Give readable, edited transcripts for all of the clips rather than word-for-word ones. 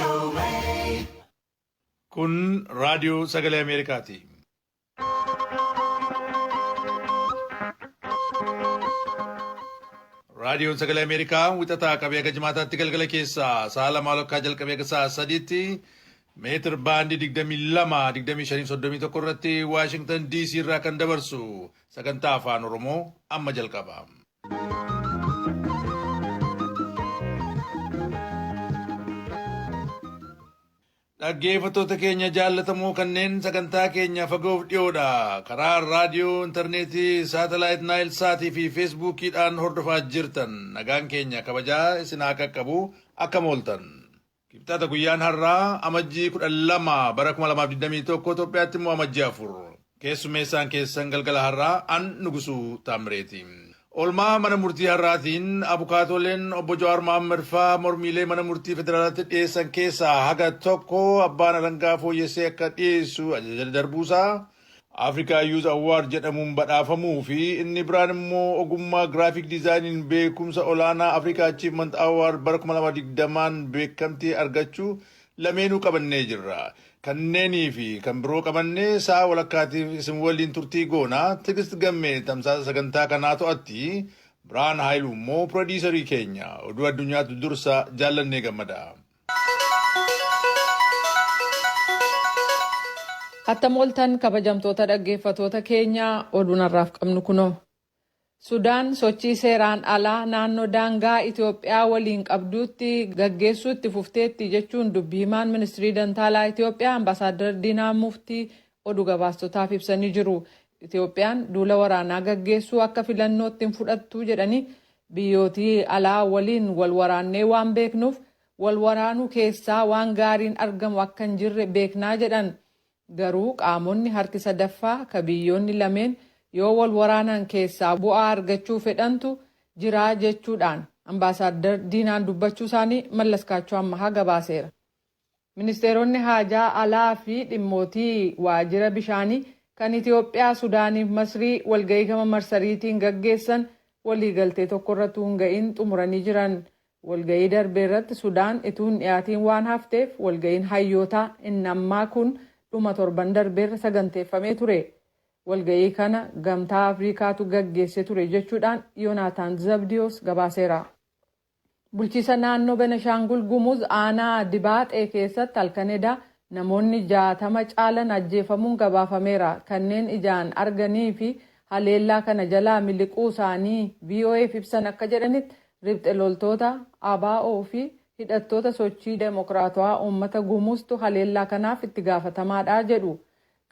VOA. Kun raadiyoo sagalee Ameerikaati. Raadiyoon sagalee Ameerikaa wixataa qabee haga jimaataatti galgala keessaa sa'a lamaa walakkaa jalqabee haga sa'a sadiitti meetir baandii 22, 25, 31 irratti Waashingtan DC irraa kan dabarsu sagantaa afaan Oromoo amma jalqaba. Dhaggeeffattoota keenya jaallatamoo kanneen sagantaa keenya fagoof dhiyoodha. Karaa raadiyoo, intarneetii, saatalaayit naayil saatii fi feesbuukiidhaan hordofaa jirtan nagaan keenya kabajaa isin haa qaqqabu akkam ooltan. Kibxata guyyaan har'aa amajjii 12 bara 2021 Itoophiyaatti immoo amajjii 4. Keessummeessaan keessan galgala har'aa an Nugusuu Taammireeti. Oolmaa mana murtii har'aatiin abukaatoleen obbo Jawaar Mohaammed faa mormiilee mana murtii federaalaatti dhiyeessan keessaa haga tokko abbaan alangaa fooyyessee akka dhiyeessu ajaja darbuusaa Africa Youth Award jedhamuun badhaafamuu fi inni biraan immoo ogummaa giraafiik diizaayiniin beekumsa olaanaa Africa Achievement Award bara 2020n beekamtii argachuu lameenuu qabannee jirra. Kanneenii fi kan biroo qabannee sa'a walakkaatiif isin waliin turtii goona. Tigist Gammee tamsaasa sagantaa kanaa to'atti. Birhaan Haayiluu immoo piroodiisarii keenya. Oduu addunyaatu dursa jaallannee gammada. Attam ooltan kabajamtoota dhaggeeffatoota keenyaa oduun har'aaf qabnu kunoo. Sudaan sochii seeraan alaa naannoo daangaa Itoophiyaa waliin qabduutti gaggeessuu itti fufteetti jechuun dubbi himaan ministirii dantaalaa Itoophiyaa Ambaasaadar Diinaa Muftii oduu gabaastotaaf ibsanii jiru. Itoophiyaan duula waraanaa gaggeessuu akka filannootti hin fudhattu jedhanii biyyootii alaa waliin wal waraannee waan beeknuuf wal waraanuu keessaa waan gaariin argamu akka hin jirre beeknaa jedhan. Garuu qaamonni harki sadaffaa ka biyyoonni lameen yoo wal waraanan keessaa bu'aa argachuu fedhantu jira jechuudhaan Ambaasaaddar Diinaan dubbachuu isaanii Mallaskaachoo Ammahaa gabaaseera. Ministeeronni haajaa alaa fi dhimmootii waajira bishaanii kan Itiyoophiyaa, Sudaanii fi Masrii walga'ii gama marsariitiin gaggeessan walii galtee tokko irra utuu hin ga'in xumuranii jiran. Walga'ii darbe irratti Sudaan ituu hin dhiyaatiin waan hafteef walga'iin hayyootaa inni ammaa kun dhuma torban darbeerra saganteeffamee ture. Walga'ii kana Gamtaa Afriikaatu gaggeesse ture jechuudhaan Yonaataan Zabdiyoos gabaaseera. Bulchiisa naannoo Benashaangul Gumuz aanaa Dibaaxee keessatti halkan edaa namoonni 60 caalan ajjeefamuun gabaafameera. Kanneen ijaan arganii fi haleellaa kana jalaa miliquu isaanii VOAf ibsan akka jedhanitti Ripxe loltoota ABO fi hidhattoota Sochii Demokraatawaa Uummata Gumuztu haleellaa kanaaf itti gaafatamaadha jedhu.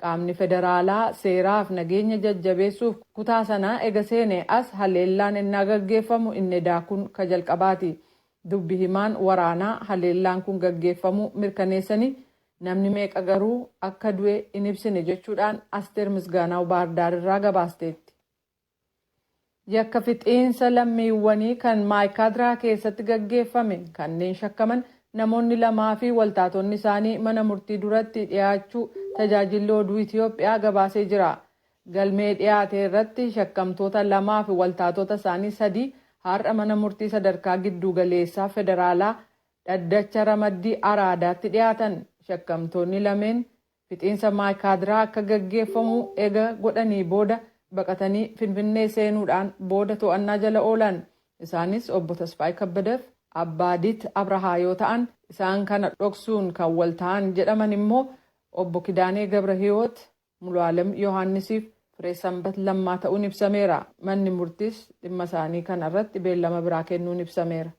Qaamni federaalaa seeraaf nageenya jajjabeessuuf kutaa sana ega seenee as haleellaan ennaa gaggeeffamu inni edaa kun ka jalqabaati. Dubbi himaan waraanaa haleellaan kun gaggeeffamuu mirkaneessanii namni meeqa garuu akka du'e hin ibsine jechuudhaan Asteer Misgaanaaw Baahirdaar irraa gabaasteetti. Yakka fixiinsa lammiiwwanii kan Maayikaadraa keessatti gaggeeffame kanneen shakkaman namoonni lamaa fi waltaatonni isaanii mana murtii duratti dhiyaachuu tajaajilli oduu Itiyoophiyaa gabaasee jira. Galmee dhiyaate irratti shakkamtoota lamaa fi waltaatota isaanii sadii har'a mana murtii sadarkaa gidduu galeessaa federaalaa dhaddacha ramaddii Araadaatti dhiyaatan. Shakkamtoonni lameen Fixiinsa Maaykaadraa akka gaggeeffamu ega godhanii booda baqatanii Finfinnee seenuudhaan booda to'annaa jala oolan. Isaanis Obbo Tasfaay Kabbadef Abbaadiit Abrahaa yoo ta'an, isaan kana dhoksuun kan wal ta'an jedhaman immoo Obbo Kidaanee Gabrahiwoot, Mulu'aalem Yohaannisiif Fireesanbat Lammaa ta'uun ibsameera. Manni murtiis dhimma isaanii kana irratti beellama biraa kennuun ibsameera.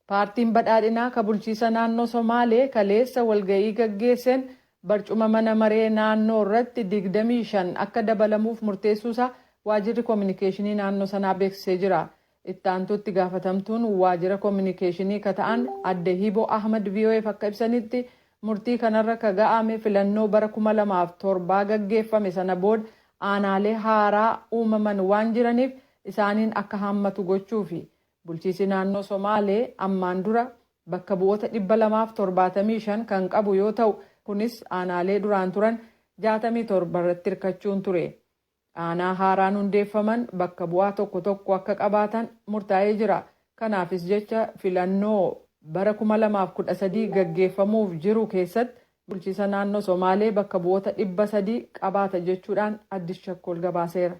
Paartiin Badhaadhinaa ka bulchiisa naannoo Somaalee kaleessa walga'ii gaggeesseen barcuma mana maree naannoo irratti 25 akka dabalamuuf murteessuu isaa waajirri kominikeeshinii naannoo sanaa beeksisee jira. Itti aantuu itti gaafatamtuun waajira kominikeeshinii ka ta'an adde Hiboo Ahmad VOAf akka ibsanitti murtii kanarra ka ga'ame filannoo bara 2007 gaggeeffame sana booda aanaalee haaraa uumaman waan jiraniif isaaniin akka haammatu gochuufi. Bulchiisi naannoo Somaalee ammaan dura bakka bu'oota 275 kan qabu yoo ta'u, kunis aanaalee duraan turan 67 irratti hirkachuun ture. Aanaa haaraan hundeeffaman bakka bu'aa tokko tokko akka qabaatan murtaa'ee jira. Kanaafis jecha filannoo bara 2013 gaggeeffamuuf jiru keessatti bulchiisa naannoo Somaalee bakka bu'oota 300 qabaata jechuudhaan Addis Chakkol gabaaseera.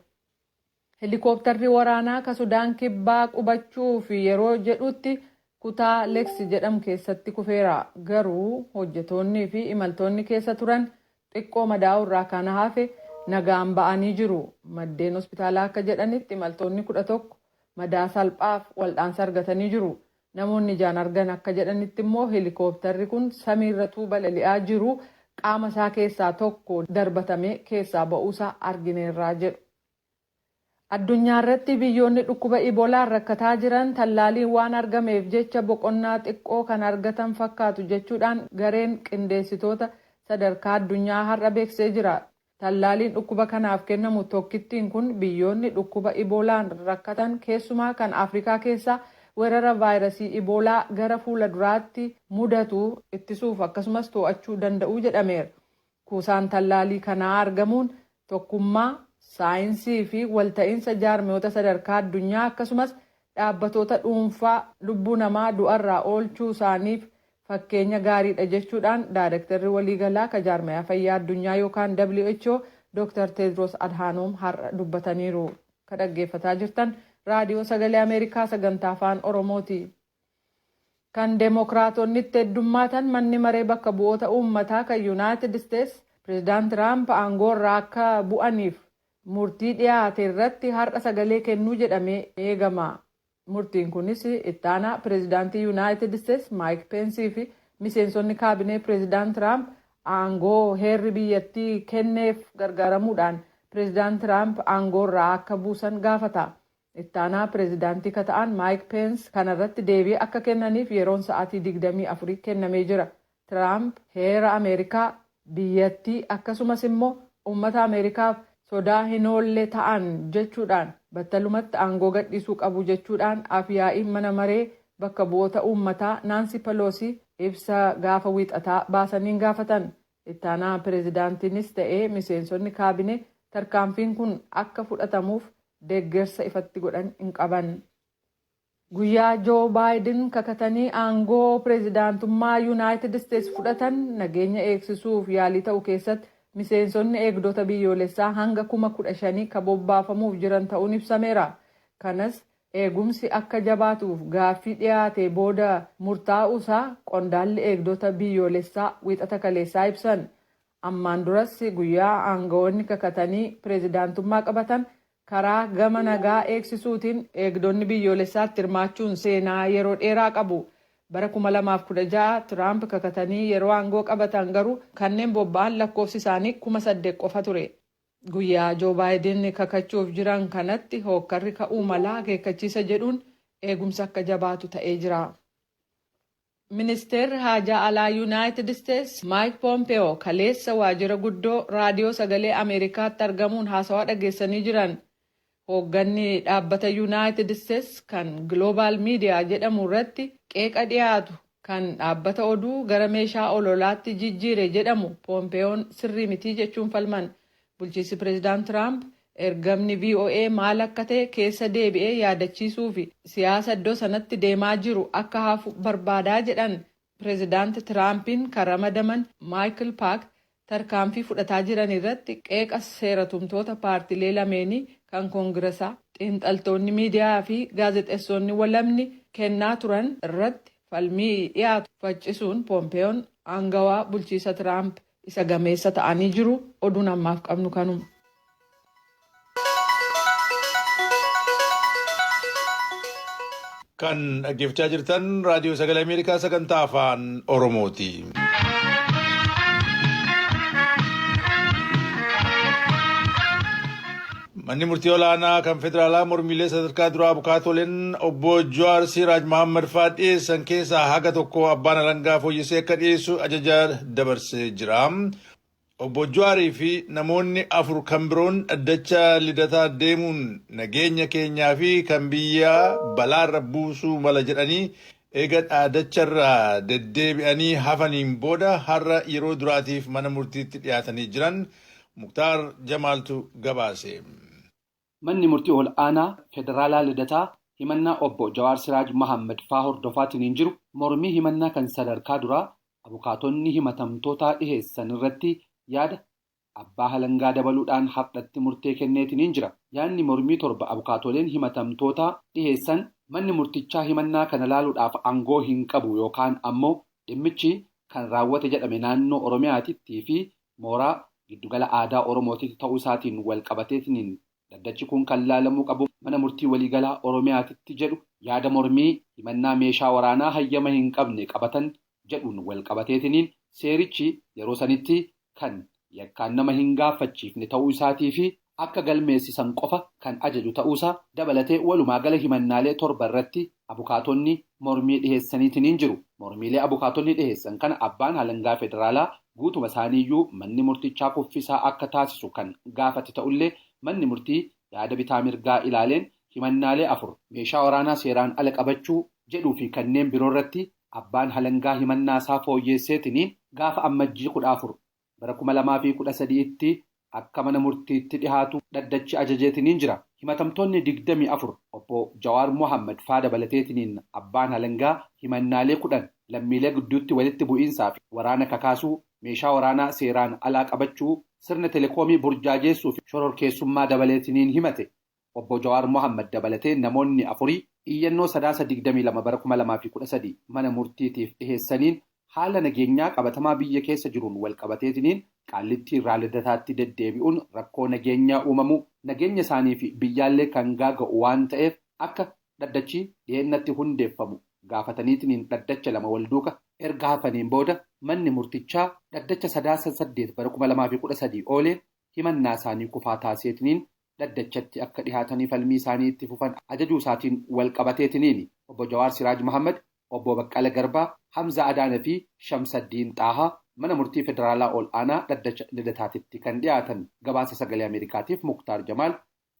Heelikooptarri waraanaa ka Sudaan Kibbaa qubachuuf yeroo jedhutti kutaa Leeks jedhamu keessatti kufeera. Garuu hojjetoonnii fi imaltoonni keessa turan xiqqoo madaa'uu irraa kan hafe nagaan ba'anii jiru. Maddeen hospitaalaa akka jedhanitti imaltoonni 11 madaa salphaaf waldhaansa argatanii jiru. Namoonni ijaan argan akka jedhanitti immoo heelikooptarri kun samiirratuu balali'aa jiru qaama isaa keessaa tokko darbatamee keessaa ba'uusaa argineerraa jedhu. Addunyaa irratti biyyoonni dhukkuba Ibolaan rakkataa jiran tallaaliin waan argameef jecha boqonnaa xiqqoo kan argatan fakkaatu jechuudhaan gareen qindeessitoota sadarkaa addunyaa har'a beeksisee jira. Tallaaliin dhukkuba kanaaf kennamu tokkittiin kun biyyoonni dhukkuba Ibolaan rakkatan, keessumaa kan Afrikaa keessaa, weerara vaayirasii Iboolaa gara fuula duraatti mudatu ittisuuf akkasumas to'achuu danda'u jedhameera. Kuusaan tallaalii kanaa argamuun tokkummaa, saayinsii fi walta'iinsa jaarmiyoota sadarkaa addunyaa akkasumas dhaabbatoota dhuunfaa lubbuu namaa du'arraa oolchuu isaaniif fakkeenya gaariidha jechuudhaan daayirektarri waliigalaa ka jaarmiyaa fayyaa addunyaa yookaan WHO Dr. Tedros Adhanom har'a dubbataniiru. Ka dhaggeeffataa jirtan Raadiyoo Sagalee Ameerikaa sagantaa Afaan Oromooti. Kan Deemokiraatonni itti heddummaatan manni maree bakka bu'oota uummataa kan Yuunaayitid Isteets Pireezidaant Tiraamp aangoo irraa akka bu'aniif murtii dhiyaate irratti har'a sagalee kennuu jedhamee eegama. Murtiin kunis ittaanaa pireezidaantii Yuunaayitid Isteets Maayik Peensii fi miseensonni kaabinee Pireezidaant Tiraamp aangoo heerri biyyattii kenneef gargaaramuudhaan Pireezidaant Tiraamp aangoo irraa akka buusan gaafata. Ittaanaa pireezidaantii ka ta'an Maayik Peens kanarratti deebii akka kennaniif yeroon sa'aatii 24 kennamee jira. Tiraamp heera Ameerikaa biyyattii akkasumas immoo uummata Ameerikaaf sodaa hin oolle ta'an jechuudhaan battalumatti aangoo gadhiisuu qabu jechuudhaan afyaa'iin mana maree bakka bu'oota uummataa Naansi Peloosii ibsa gaafa Wiixataa baasaniin gaafatan. Ittaanaa pireezidaantiinis ta'ee miseensonni kaabinee tarkaanfiin kun akka fudhatamuuf deeggarsa ifatti godhan hin qaban. Guyyaa Joo Baayiden kakatanii aangoo pireezidaantummaa Yuunaayitid Isteets fudhatan nageenya eegsisuuf yaalii ta'u keessatti miseensonni eegdota biyyoolessaa hanga 15,000 ka bobbaafamuuf jiran ta'uun ibsameera. Kanas eegumsi akka jabaatuuf gaaffii dhiyaate booda murtaa'uusaa qondaalli eegdota biyyoolessaa Wiixata kaleessaa ibsan. Ammaan duras guyyaa aangawoonni kakatanii pireezidaantummaa qabatan karaa gama nagaa eegsisuutiin eegdonni biyyoolessaatti hirmaachuun seenaa yeroo dheeraa qabu. Bara 2016 Tiraamp kakatanii yeroo aangoo qabatan garuu kanneen bobba'an lakkoofsi isaanii 8,000 qofa ture. Guyyaa Joo Baayiden kakachuuf jiran kanatti hookkarri ka'uu malaa akeekkachiisa jedhuun eegumsa akka jabaatu ta'ee jira. Ministeerri haajaa alaa Yuunaayitid Isteets Maayik Poompeyoo kaleessa waajjira guddoo Raadiyoo Sagalee Ameerikaatti argamuun haasawaa dhageessanii jiran. Hoogganni dhaabbata Yuunaayitid Isteets kan Global Media jedhamu irratti qeeqa dhiyaatu kan dhaabbata oduu gara meeshaa ololaatti jijjiire jedhamu Poompeyoon sirrii mitii jechuun falman. Bulchiinsi Pireezidaant Tiraamp ergamni VOA maal akka ta'e keessa deebi'ee yaadachiisuu fi siyaasa iddoo sanatti deemaa jiru akka hafu barbaadaa jedhan. Pireezidaant Tiraampiin kan ramadaman Maayikil Paak tarkaanfii fudhataa jiran irratti qeeqa seeratumtoota paartilee lameenii kan koongiresaa, xiinxaltoonni miidiyaa fi gaazexeessonni walabni kennaa turan irratti falmii dhiyaatu faccisuun Poompeyoon aangawaa bulchiisa Tiraamp isa gameessa ta'anii jiru. Oduun ammaaf qabnu kanuma. Kan dhaggeeffachaa jirtan Raadiyoo Sagalee Ameerikaa sagantaa Afaan Oromooti. Manni murtii olaanaa kan federaalaa mormiilee sadarkaa duraa abukaatoleen obbo Jawaar Siraaj Mohaammed fa'aa dhiyeessan keessaa haga tokko abbaan alangaa fooyyessee akka dhiyeessu ajaja dabarsee jira. Obbo Jawaarii fi namoonni afur kan biroon dhaddacha Lidataa deemuun nageenya keenyaa fi kan biyyaa balaarra buusuu mala jedhanii eega dhaadacharraa deddeebi'anii hafaniin booda har'a yeroo duraatiif mana murtiitti dhiyaatanii jiran. Muktaar Jamaaltu gabaase. Manni murtii ol aanaa federaalaa Lidataa himannaa obbo Jawaar Siraaj Mahammad faa hordofaatiin hin jiru mormii himannaa kan sadarkaa duraa abukaatonni himatamtootaa dhiheessan irratti yaada abbaa halangaa dabaluudhaan har'atti murtee kenneetiin hin jira. Yaadni mormii 7 abukaatoleen himatamtootaa dhiheessan manni murtichaa himannaa kana laaluudhaaf aangoo hin qabu yookaan ammoo dhimmichi kan raawwate jedhame naannoo Oromiyaatittii fi mooraa giddugala aadaa Oromootitti ta'uu isaatiin wal qabateetiin dhaddachi kun kan laalamuu qabu mana murtii waliigalaa Oromiyaatitti jedhu yaada mormii himannaa meeshaa waraanaa hayyama hin qabne qabatan jedhuun wal qabateetiniin seerichi yeroo sanitti kan yakkaan nama hin gaafachiifne ta'uu isaatii fi akka galmeessisan qofa kan ajaju ta'uusaa dabalatee walumaa gala himannaalee 7 irratti abukaatonni mormii dhiheessaniitiin jiru. Mormiilee abukaatonni dhiheessan kana abbaan halangaa federaalaa guutuma isaaniiyyuu manni murtichaa kuffisaa akka taasisu kan gaafate ta'ullee manni murtii yaada bitaa mirgaa ilaaleen himannaalee 4 meeshaa waraanaa seeraan ala qabachuu jedhuu fi kanneen biroo irratti abbaan halangaa himannaa isaa fooyyeesseetiin gaafa ammajjii 14 bara 2013tti akka mana murtiitti dhihaatu dhaddachi ajajeetiniin jira. Himatamtoonni 24 obbo Jawaar Mohammad faa dabalateetiniin abbaan halangaa himannaalee 10 lammiilee gidduutti walitti bu'iinsaa fi waraana kakaasuu, meeshaa waraanaa seeraan alaa qabachuu, sirna telekoomii burjaajeessuu fi shororkeessummaa dabaleetiniin himate. Obbo Jawaar Mohammad dabalatee namoonni 4 iyyannoo sadaasa 22 bara 2013 mana murtiitiif dhiheessaniin haala nageenyaa qabatamaa biyya keessa jiruun wal qabateetiniin Qaallittii irraa Lidataatti deddeebi'uun rakkoo nageenyaa uumamu nageenya isaanii fi biyyaallee kan gaaga'u waan ta'eef akka dhaddachi dhiyeennatti hundeeffamu gaafataniitiniin dhaddacha 2 wal duuka erga hafaniin booda manni murtichaa dhaddacha sadaasa 8 bara 2013 ooleen himannaa isaanii kufaa taaseetiniin dhaddachatti akka dhihaatanii falmii isaanii itti fufan ajajuu isaatiin wal qabateetiniin obbo Jawaar Siraaj Mahammad, obbo Baqqala Garbaa, Hamza Adaana fi Shamsaddiin Xaahaa mana murtii federaalaa ol aanaa dhaddacha Lidataatitti kan dhiyaatan. Gabaasa sagalee Ameerikaatiif Muktaar Jamaal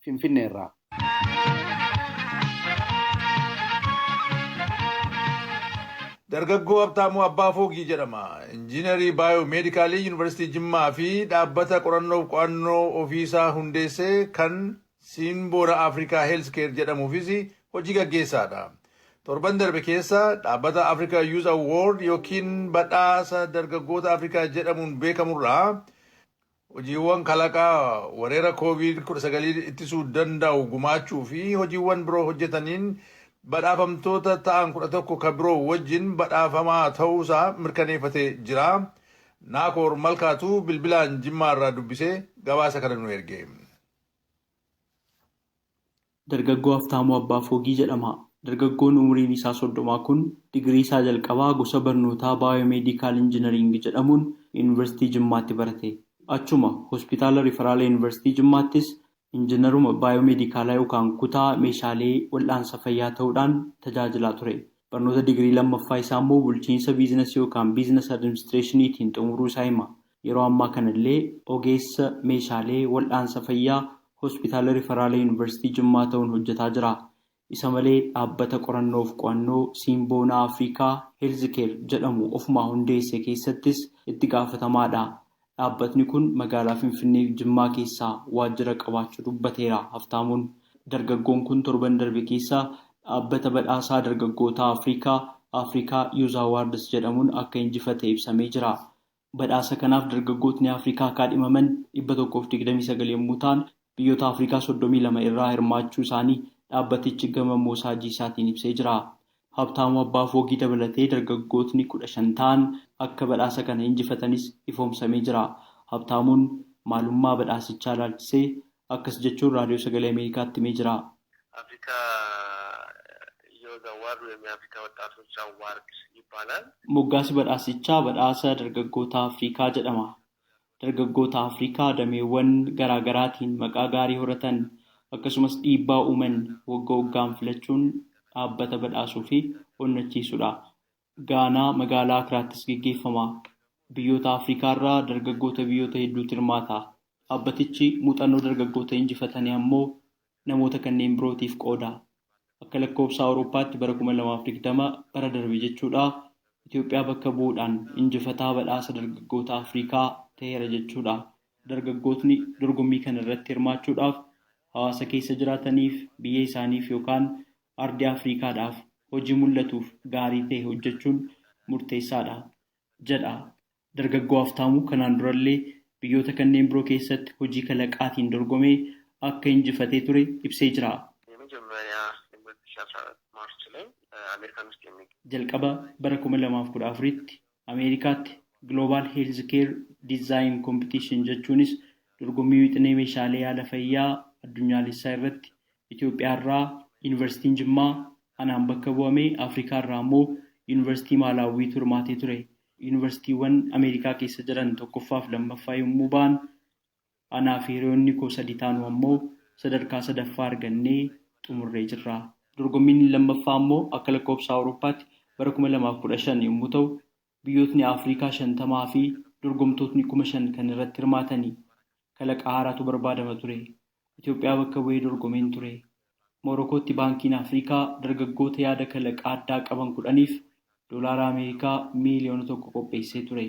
Finfinneerraa. Dargaggoo Habtaamuu Abbaa Foogii jedhama. Injiinarii baayoomeedikaalii Yuunivarsiitii Jimmaa fi dhaabbata qorannoof qo'annoo ofiisaa hundeessee kan Siinboora Afrikaa Heelzkeer jedhamuufis hojii gaggeessaadha. Torban darbe keessa dhaabbata Africa Youth Award yookiin badhaasa dargaggoota Afrikaa jedhamuun beekamurraa hojiiwwan kalaqaa weerara COVID-19 ittisuu danda'u gumaachuu fi hojiiwwan biroo hojjetaniin badhaafamtoota ta'an 11 kan biroo wajjin badhaafamaa ta'uusaa mirkaneeffatee jira. Naakoor Malkaatu bilbilaan Jimmaarraa dubbisee gabaasa kana nu erge. Dargaggoo Haftaamuu Abbaa Foogii jedhama. Dargaggoon umriin isaa 30 kun digirii isaa jalqabaa gosa barnootaa baayoomeedikaal injinariingii jedhamuun Yuunivarsiitii Jimmaatti barate. Achuma hospitaala Riferaala Yuunivarsiitii Jimmaattis injinaruma baayoomeedikaalaa yookaan kutaa meeshaalee wal'aansa fayyaa ta'uudhaan tajaajilaa ture. Barnoota digirii lammaffaa isaa immoo bulchiinsa biizinasii yookaan biizinas adiministireeshiniitiin xumuruu isaa hima. Yeroo ammaa kanallee ogeessa meeshaalee wal'aansa fayyaa hospitaala Riferaala Yuunivarsiitii Jimmaa ta'uun hojjetaa jira. Isa malee dhaabbata qorannoof qo'annoo Siinboonaa Afrikaa Heelzikeer jedhamu ofumaa hundeesse keessattis itti gaafatamaadha. Dhaabbatni kun magaalaa Finfinnee Jimmaa keessaa waajjira qabaachuu dubbateera. Haftaamuun dargaggoon kun torban darbe keessaa dhaabbata badhaasaa dargaggoota Afrikaa Afrikaa Yuuz Awwaardis jedhamuun akka injifate ibsamee jira. Badhaasa kanaaf dargaggootni Afrikaa kaadhimaman 129 yommuu ta'an biyyoota Afrikaa 32 irraa hirmaachuu isaanii dhaabbatichi gama moosaajii isaatiin ibsee jira. Habtaamuu Abbaa Foogii dabalatee dargaggootni 15 ta'an akka badhaasa kana injifatanis ifoomsamee jira. Habtaamuun maalummaa badhaasichaa ilaalchisee akkas jechuun raadiyoo sagalee Ameerikaatti himee jira. አፍሪካ ዩዝ አዋርድ ወይም የአፍሪካ ወጣቶች አዋርድ ይባላል። Moggaasi badhaasichaa badhaasa dargaggoota Afrikaa jedhama. Dargaggoota Afrikaa dameewwan garaa garaatiin maqaa gaarii horatan akkasumas dhiibbaa uuman wagga waggaan filachuun dhaabbata badhaasuu fi onnachiisudha. Gaanaa magaalaa Akiraattis geggeeffama. Biyyoota Afrikaa irraa dargaggoota biyyoota hedduutu hirmaata. Dhaabbatichi muuxannoo dargaggoota injifatanii ammoo namoota kanneen birootiif qooda. Akka lakkoofsa Awurooppaatti bara 2020 bara darbe jechuudha. Itoophiyaa bakka bu'uudhaan injifataa badhaasa dargaggoota Afrikaa ta'eera jechuudha. Dargaggootni dorgommii kana irratti hirmaachuudhaaf hawaasa keessa jiraataniif biyya isaaniif yookaan Ardii Afriikaadhaaf hojii mul'atuuf gaarii ta'e hojjechuun murteessaadha jedha. Dargaggoo Haftaamuu kanaan durallee biyyoota kanneen biroo keessatti hojii kalaqaatiin dorgomee akka injifatee ture ibsee jira. Jalqaba bara 2014tti Ameerikaatti Global Health Care Design Competition jechuunis dorgommii wixinee meeshaalee yaala fayyaa addunyaalessaa irratti Itoophiyaarraa Yuunivarsiitiin Jimmaa anaan bakka bu'amee Afrikaarraa immoo Yuunivarsiitii Maalaawwiitu hirmaatee ture. Yuunivarsiitiiwwan Ameerikaa keessa jiran tokkoffaa fi lammaffaa yommuu ba'an anaa fi hiriyoonni koo sadi taanu ammoo sadarkaa sadaffaa argannee xumurree jirra. Dorgommiin lammaffaa immoo akka lakkoofsa Awurooppaatti bara 2015 yommuu ta'u biyyootni Afrikaa 50 fi dorgomtootni 5,000 kan irratti hirmaatanii kalaqa haaraatu barbaadama ture. Itoophiyaa bakka bu'ee dorgomeen ture. Morokootti baankiin Afrikaa dargaggoota yaada kalaqaa addaa qaban 10f doolaara Ameerikaa miiliyoona 1 qopheessee ture.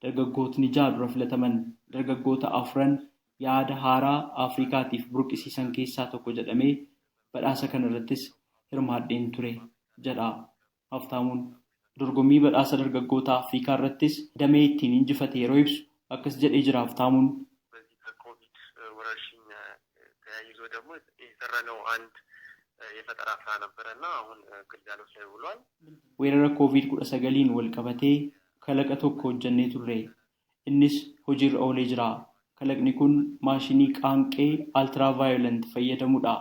Dargaggootni 6 dura filataman dargaggoota 4 yaada haaraa Afrikaatiif burqisiisan keessaa tokko jedhamee badhaasa kana irrattis hirmaadheen ture jedha Haftaamuun. Dorgommii badhaasa dargaggoota Afrikaa irrattis damee ittiin injifate yeroo ibsu akkas jedhee jira Haftaamuun. በዚህ ከኮቪድ ወረርሽኝ ተያይዞ ደግሞ የሰራነው አንድ የፈጠራ ስራ ነበረና አሁን ግልጋሎት ላይ ውሏል። Weerara Koovid-19 wal qabatee kalaqa tokko hojjennee turre. Innis hojiirra oolee jira. Kalaqni kun maashinii qaanqee altiraavaayolent fayyadamudha.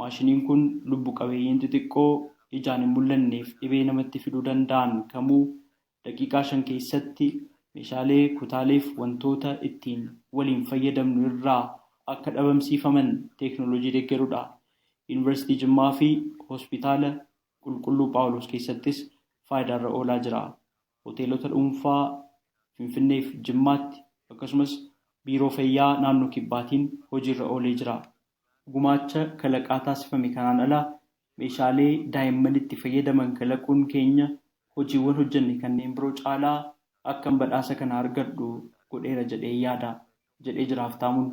Maashiniin kun lubbu qabeeyyiin xixiqqoo ijaan hin mul'anneef dhibee namatti fiduu danda'an kamuu daqiiqaa 5 keessatti meeshaalee kutaaleef wantoota ittiin waliin fayyadamnu irraa akka dhabamsiifaman teeknooloojii deeggarudha. Yuunivarsiitii Jimmaa fi Hospitaala Qulqulluu Phaawulos keessattis faayidaarra oolaa jira. Hoteelota dhuunfaa Finfinnee fi Jimmaatti akkasumas biiroo fayyaa naannoo Kibbaatiin hojiirra oolee jira. Gumaacha kalaqaa taasifame kanaan ala meeshaalee daa'imman itti fayyadaman kalaquun keenya hojiiwwan hojjenne kanneen biroo caalaa akkan badhaasa kana argadhu godheera jedhee yaada jedhee jira Haftaamuun.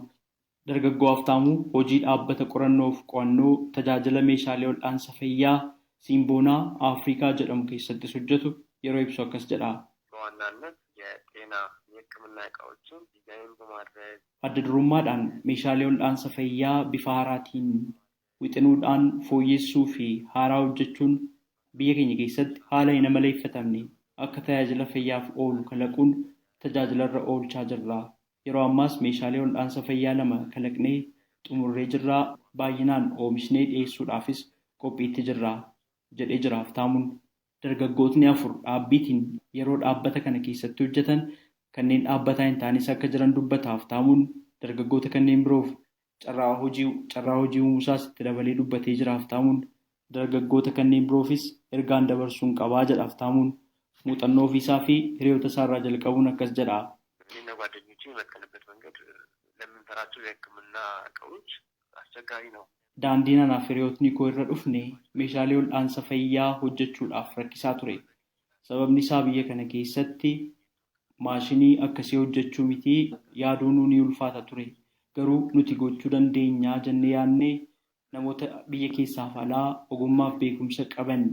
Dargaggoo Haftaamuu hojii dhaabbata qorannoof qo'annoo tajaajila meeshaalee wal'aansa fayyaa Simboonaa Afrikaa jedhamu keessattis hojjetu yeroo ibsu akkas jedha. በዋናነት የጤና የሕክምና እቃዎችን ዲዛይን በማድረግ Adda durummaadhaan meeshaalee wal'aansa fayyaa bifa haaraatiin wixinuudhaan fooyyessuu fi haaraa hojjechuun biyya keenya keessatti haala hin amaleeffatamne akka tajaajila fayyaaf oolu kalaquun tajaajilarra oolchaa jirra. Yeroo ammaas meeshaalee wal'aansa fayyaa 2 kalaqnee xumurree jirraa baay'inaan oomishnee dhiyeessuudhaafis qophiitti jirra jedhee jira Haftaamuun. Dargaggootni 4 dhaabbiitiin yeroo dhaabbata kana keessatti hojjetan kanneen dhaabbataa hin taanes akka jiran dubbata Haftaamuun. Dargaggoota kanneen biroof carraa hojii uumusaas itti dabalee dubbatee jira Haftaamuun. Dargaggoota kanneen biroofis ergaan dabarsuun qabaa jedha Haftaamuun. Muuxannoo ofiisaa fi hiriyoota isaarraa jalqabuun akkas jedha. እኔና ጓደኞቼ የመጣንበት መንገድ ለምንሰራቸው የሕክምና እቃዎች አስቸጋሪ ነው። Daandiin anaaf hiriyootni koo irra dhufne meeshaalee wal'aansa fayyaa hojjechuudhaaf rakkisaa ture. Sababni isaa biyya kana keessatti maashinii akkasii hojjechuu miti yaaduun ni ulfaata ture. Garuu nuti gochuu dandeenyaa jennee yaadnee namoota biyya keessaaf alaa ogummaaf beekumsa qaban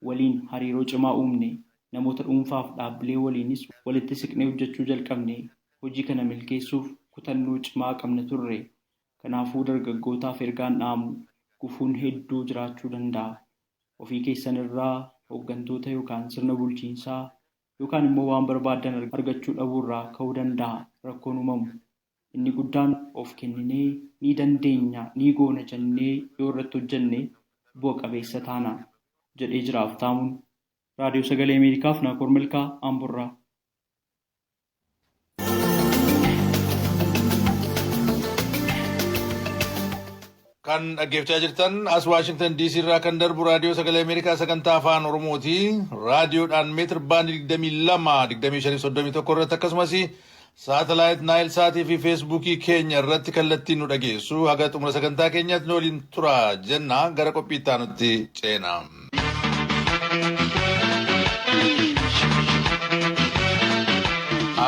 waliin hariiroo cimaa uumne. Namoota dhuunfaaf dhaabbilee waliinis walitti siqnee hojjechuu jalqabne. Hojii kana milkeessuuf kutannoo cimaa qabna turre. Kanaafuu dargaggootaaf ergaan dhaamu gufuun hedduu jiraachuu danda'a. Ofii keessan irraa hooggantoota yookaan sirna bulchiinsaa yookaan immoo waan barbaadan argachuu dhabuurraa ka'uu danda'a rakkoon uumamu. Inni guddaan of kenninee ni dandeenya ni goona jennee yoo irratti hojjenne bu'a qabeessa taana jedhee jira Haftaamuun. Raadiyoo Sagalee Ameerikaaf Naakoor Milkaa Amboorraa. Kan dhaggeeffachaa jirtan as Waashingtan DC irraa kan darbu Raadiyoo Sagalee Ameerikaa sagantaa Afaan Oromooti. Raadiyoodhaan meetir baandii 22, 25, 31 irratti akkasumas saatalaayit Naayil Saatii fi Feesbuukii keenya irratti kallattiin nu dhageessu. Haga xumura sagantaa keenyaatti nu waliin tura jenna gara qophii itti aanutti ceena.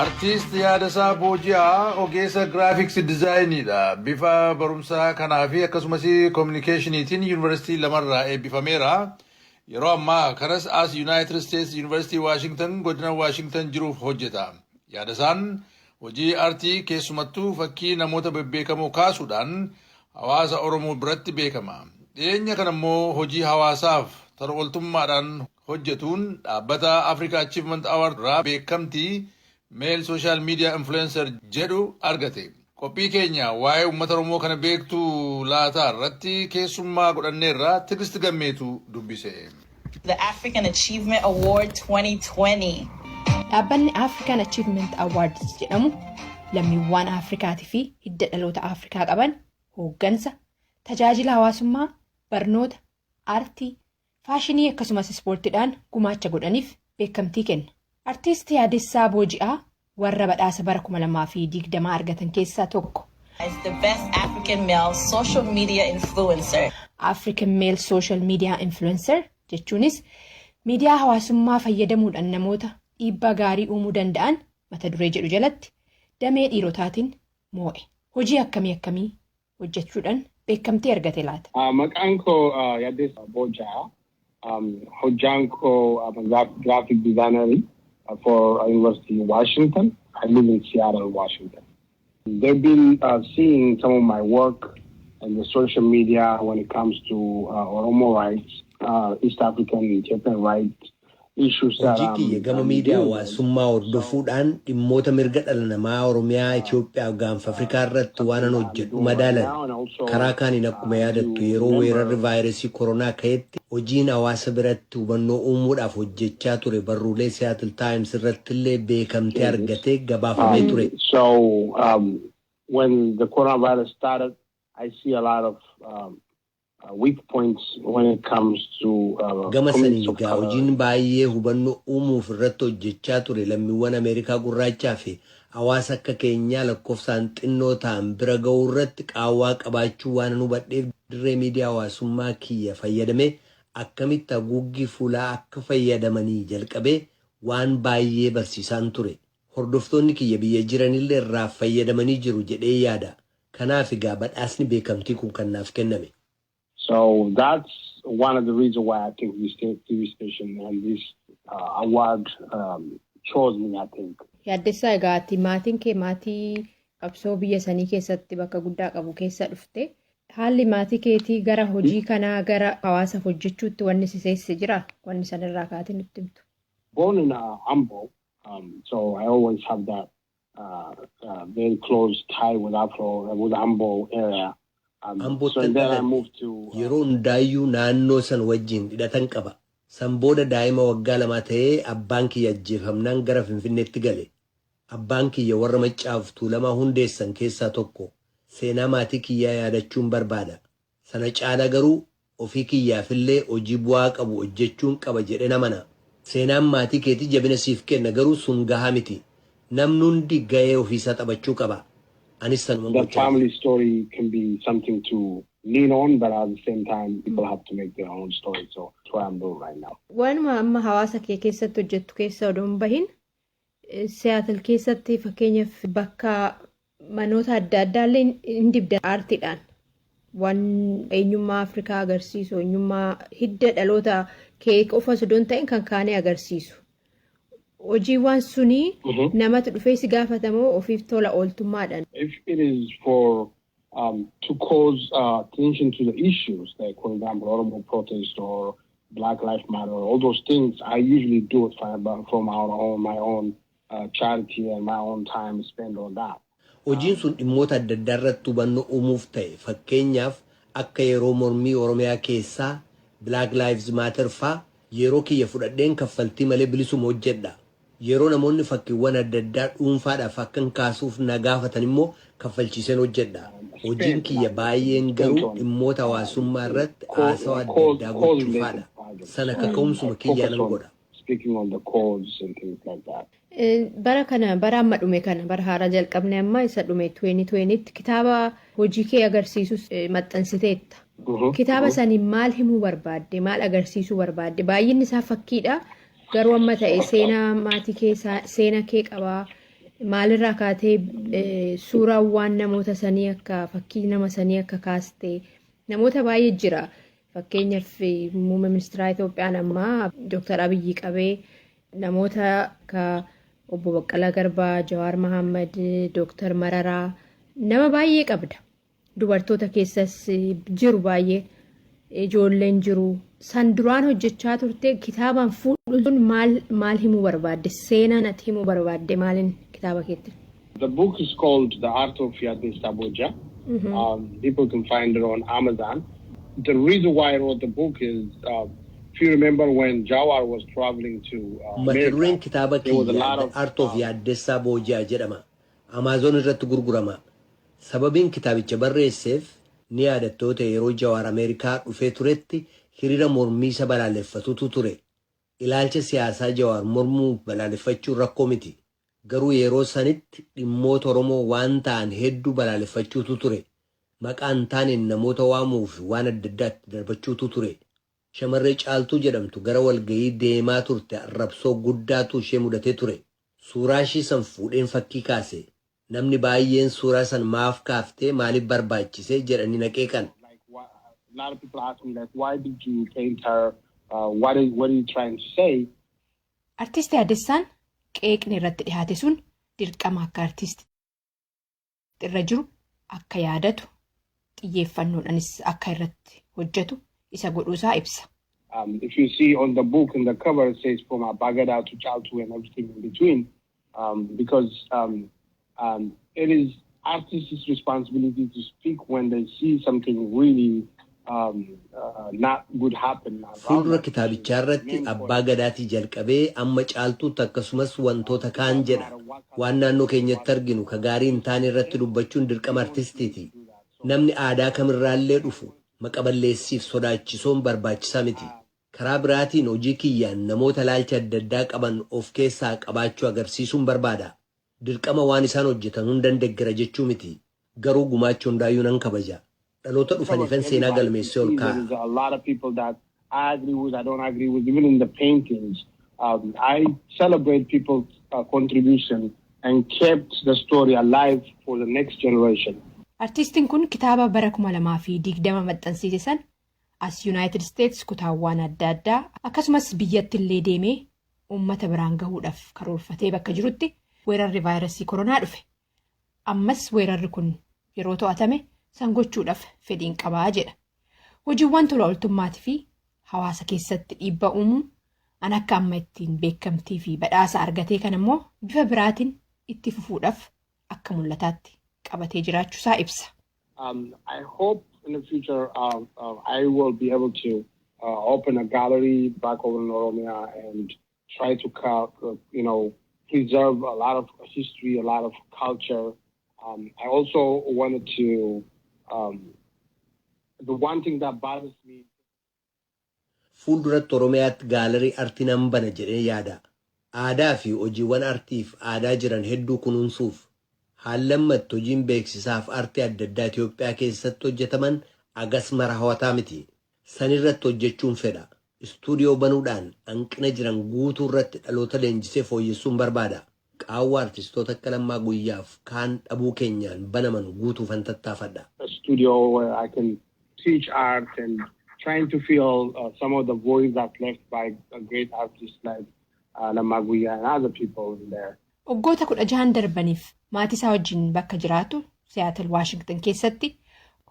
Artiist Yaadasaa Booji'aa ogeessa graphics designiidha. Bifa barumsaa kanaa fi akkasumas communicationiitiin yuunivarsiitii lamarraa eebbifameera. Yeroo ammaa kanas as United States Yuunivarsiitii Waashingtan, godina Waashingtan jiruuf hojjeta. Yaadasaan hojii artii, keessumattuu fakkii namoota bebbeekamoo kaasuudhaan hawaasa Oromoo biratti beekama. Dhiyeenya kana immoo hojii hawaasaaf tola ooltummaadhaan hojjetuun dhaabbata Africa Achievement Award irraa beekamtii Male Social Media Influencer jedhu argate. Qophii keenya waa'ee uummata Oromoo kana beektuu laataa irratti keessummaa godhanneerra. Tigist Gammeetu dubbise. The African Achievement Award 2020. Dhaabbanni African Achievement Awards jedhamu lammiiwwan Afrikaatii fi hidda dhaloota Afrikaa qaban hooggansa, tajaajila hawaasummaa, barnoota, aartii, faashinii akkasumas ispoortiidhaan gumaacha godhaniif beekamtii kenna. Artiist Yaadessaa Booji'aa warra badhaasa bara 2020 argatan keessaa tokko. As the best African male social media influencer. African Male Social Media Influencer jechuunis miidiyaa hawaasummaa fayyadamuudhaan namoota dhiibbaa gaarii uumuu danda'an mata duree jedhu jalatti damee dhiirotaatiin moo'e. Hojii akkamii akkamii hojjechuudhaan beekamtii argate laata? Maqaan koo Yaadessaa Booji'aa. Hojjaan koo graphic designer for University of Washington. I live in Seattle, Washington. They've been seeing some of my work in the social media when it comes to Oromo rights, East African, Ethiopian rights issues that Hojii kiyya gama miidiyaa hawaasummaa hordofuudhaan dhimmoota mirga dhala namaa Oromiyaa, Itoophiyaa fi gaanfa Afrikaa irratti waan an hojjedhu madaalan. Karaa kaaniin akkuma yaadattu yeroo weerarri vaayirasii koronaa ka'etti hojiin hawaasa biratti hubannoo uumuudhaaf hojjechaa ture barruulee Seattle Times irratti illee beekamtii argatee gabaafamee ture. So when the coronavirus started, I see a lot of weak points when it comes to Gama saniin egaa hojiin baay'ee hubannoo uumuuf irratti hojjechaa ture lammiiwwan Ameerikaa gurraachaa fi hawaasa akka keenyaa lakkoofsaan xinnoo ta'an bira ga'uu irratti qaawwaa qabaachuu waan hubadheef, dirree miidiyaa hawaasummaa kiyya fayyadamee akkamitti haguuggii fuulaa akka fayyadamanii jalqabee waan baay'ee barsiisaan ture. Hordoftoonni kiyya biyya jiranillee irraa fayyadamanii jiru jedhee yaada. Kanaaf egaa badhaasni beekamtii kun kan naaf kenname. So that's one of the reasons why I think this TV station and this award chose me, I think. Yaaddessaa, egaa ati maatiin kee maatii qabsoo biyya sanii keessatti bakka guddaa qabu keessa dhufte. Haalli maatii keetii gara hojii kanaa, gara hawaasaaf hojjechuutti wanni si seesse jira? Wanni sanirraa kaatee nutti himtu. Born in Ambo, so I always have that very close tie with Afro, with Ambo area. Ambootti dhaladhe. Yeroo hundaayyuu naannoo san wajjin hidhatan qaba. San booda daa'ima waggaa 2 ta'ee abbaan kiyya ajjeefamnaan gara Finfinneetti gale. Abbaan kiyya warra Maccaaf Tuulamaa hundeessan keessaa tokko. Seenaa maatii kiyyaa yaadachuun barbaada. Sana caala garuu ofii kiyyaafillee hojii bu'aa qabu hojjechuun qaba jedhee amana. Seenaan maatii keetii jabina siif kenna, garuu sun gahaa miti. Namni hundi gahee ofiisaa taphachuu qaba. Anis sanuman The gochaa family story can be something to lean on, but at the same time, people have to make their own story. So that's what I'm doing right now. Waanuma amma hawaasa kee keessatti hojjettu keessa odoo hin bahin, Seattle keessatti fakkeenyaaf bakka manoota adda addaallee hin dibda aartiidhaan. Waan eenyummaa Afrikaa agarsiisu, eenyummaa hidda dhaloota kee qofa osoo hin ta'in kan kaanee agarsiisu. Hojiiwwan sunii namatu dhufee si gaafatamoo ofiif tola ooltummaadhaan? If it is for to cause attention to the issues, like, for example, Oromo protest or Black Lives Matter, all those things, I usually do it from my own charity and my own time spent on that. Hojiin sun dhimmoota adda addaa irratti hubannoo uumuuf ta'e, fakkeenyaaf akka yeroo mormii Oromiyaa keessaa, Black Lives Matter faa, yeroo kiyya fudhadheen kaffaltii malee bilisuma hojjedha. Yeroo namoonni fakkiiwwan adda addaa dhuunfaadhaaf akkan kaasuuf na gaafatan immoo kaffalchiiseen hojjedha. Hojiin kiyya baay'een garuu dhimmoota hawaasummaa irratti haasawaa adda addaa gochuufaadha. Sana kaka'umsuma kiyyaa nan godha. Speaking on the cause and things like that. Bara kana, bara amma dhume kana, bara haaraa jalqabne amma isa dhume 2020tti kitaaba hojii kee agarsiisus maxxansiteetta. Kitaaba sanii maal himuu barbaadde? Maal agarsiisuu barbaadde? Baay'inni isaa fakkiidha. Garuu amma ta'e seenaa maatii kee, seenaa kee qabaa. Maalirraa kaatee suuraawwan namoota sanii akka fakkii nama sanii akka kaaste namoota baay'ee jira. Fakkeenyaaf, muummee ministeera Itoophiyaan ammaa Dooktar Abiyyi qabee namoota akka obbo Baqqalaa Garbaa, Jawaar Mahammad, Dooktar Mararaa nama baay'ee qabda. Dubartoota keessas jiru baay'ee, ijoolleen jiru. San duraan hojjechaa turte kitaabaan fuudhuun maal maal himuu barbaadde? Seenaan ati himuu barbaadde maaliin kitaaba keetti? The book is called The Art of Yadesa Boja. People can find it on Amazon. The reason why I wrote the book is, if you remember when Jawar was traveling to Mata dureen America, kitaaba there was a kiyyaa lot The of Art of Yaaddessaa Booji'aa jedhama. Amaazoon irratti gurgurama. Sababiin kitaabicha barreesseef ni yaadattoota yeroo Jawaar Ameerikaa dhufee turetti hiriira mormii isa balaaleffatutu ture. Ilaalcha siyaasaa Jawaar mormuu balaaleffachuun rakkoo miti. Garuu yeroo sanitti dhimmoota Oromoo waan ta'an hedduu balaaleffachuutu ture. Maqaan taaneen namoota waamuuf waan adda addaatti darbachuutu ture. Shamarree Caaltuu jedhamtu gara walgahii deemaa turte arrabsoo guddaatu ishee mudatee ture. Suuraa ishii san fuudheen fakkii kaase. Namni baay'een suuraa san maaf kaaftee, maaliif barbaachise jedhanii na qeeqan. Like why, a lot of people ask me, like, why did you paint her? What are you trying to say? Artisti Yaaddessaan qeeqni irratti dhiyaate sun dirqama akka artisti irra jiru akka yaadatu, xiyyeeffannoodhaanis akka irratti hojjetu isa godhuusaa ibsa. If you see on the book in the cover, it says "From Abagada to Chaltu and everything in between," because it is artists' responsibility to speak when they see something really not good happen around Fuuldura them. kitaabichaa irratti abbaa gadaatii jalqabee amma Caaltuutti akkasumas wantoota kaan jedha. Waan naannoo keenyatti arginu ka gaarii hin taane irratti dubbachuun dirqama artistiiti. Namni aadaa kamirraallee dhufu maqa balleessiif sodaachisoon barbaachisaa miti. Karaa biraatiin hojii kiyyaan namoota ilaalcha adda addaa qaban of keessaa qabaachuu agarsiisuun barbaada. Dirqama waan isaan hojjetan hundan deeggara jechuu miti. Garuu gumaachuu hundaayyuu nan kabaja. Dhaloota dhufaniifan seenaa galmeessee ol There is kaa'a. a lot of people that I agree with, I don't agree with, even in the paintings. I celebrate people's contribution and kept the story alive for the next generation. Artistiin kun kitaaba bara 2020 maxxansiise san as Yuunaayitid Isteets kutaawwan adda addaa akkasumas biyyatti illee deemee uummata biraan gahuudhaaf karoorfatee bakka jirutti weerarri vaayirasii koronaa dhufe. Ammas weerarri kun yeroo to'atame san gochuudhaaf fedhiin qabaa jedha. Hojiiwwan tola ooltummaatii fi hawaasa keessatti dhiibbaa uumuu an akka amma ittiin beekamtii fi badhaasa argatee kan immoo bifa biraatiin itti fufuudhaaf akka mul'ataatti qabatee jiraachuusaa ibsa. I hope in the future I will be able to open a gallery back over in Oromia and try to preserve a lot of history, a lot of culture. I also wanted to, the one thing that bothers me. Fuulduratti Oromiyaatti gaalarii artii nan bana jedhee yaada. Aadaa fi hojiiwwan artiif aadaa jiran hedduu kunuunsuuf haallammatti hojiin beeksisaaf artii adda addaa Itoophiyaa keessatti hojjetaman agas mara hawataa miti. Sanirratti hojjechuun fedha. Istuudiyoo banuudhaan hanqina jiran guutuu irratti dhaloota leenjisee fooyyessuun barbaada. Qaawwa artistoota akka Lammaa Guyyaaf kaan dhabuu keenyaan banaman guutuufan tattaafadha. A studio where I can teach art and trying to fill some of the voids that's left by a great artists like Lammaa Guyyaa and other people in there. Waggoota 16 darbaniif maatii isaa wajjin bakka jiraatu Siyaatal Waashingtan keessatti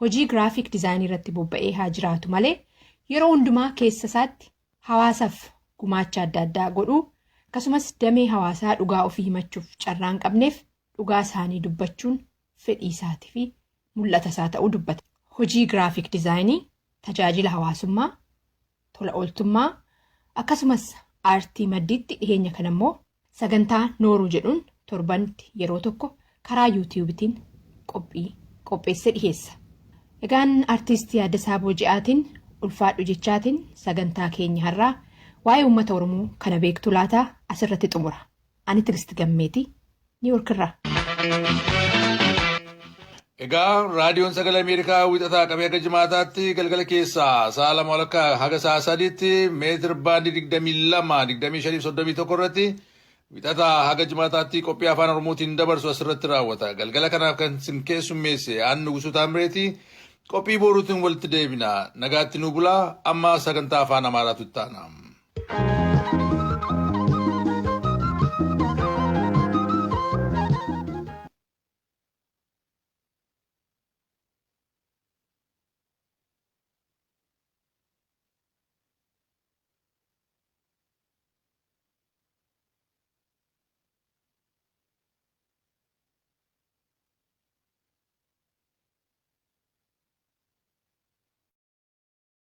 hojii graphic designii irratti bobba'ee haa jiraatu malee, yeroo hundumaa keessa isaatti hawaasaaf gumaacha adda addaa godhuu akkasumas damee hawaasaa dhugaa ofii himachuuf carraa hin qabneef dhugaa isaanii dubbachuun fedhii isaatii fi mul'ata isaa ta'uu dubbata. Hojii graphic designii, tajaajila hawaasummaa, tola ooltummaa akkasumas aartii maddiitti dhiheenya kana immoo sagantaa Nooruu jedhuun torbanitti yeroo tokko karaa yuutiyuubitiin qophii qopheessee dhiheessa. Egaan artiistii Yaaddasaa Booji'aatiin ulfaadhu jechaatiin sagantaa keenya har'aa waa'ee uummata Oromoo kana beektu laataa asirratti xumura. Ani Tigisti Gammeetii, Niiwork irraa. Egaa raadiyoon Sagalee Ameerikaa wixataa qabee haga jimaataatti galgala keessaa sa'a 2 walakkaa haga sa'a 3tti meetir baandii 22, 25, 31 irratti Wixataa haga Jimaataatti qophii Afaan Oromootiin dabarsu asirratti raawwata. Galgala kanaaf kan isin keessummeesse aan Nugusuu Taamireeti. Qophii boruutiin walitti deebina. Nagaatti nu bulaa. Amma sagantaa Afaan Amaaraatu itti aana.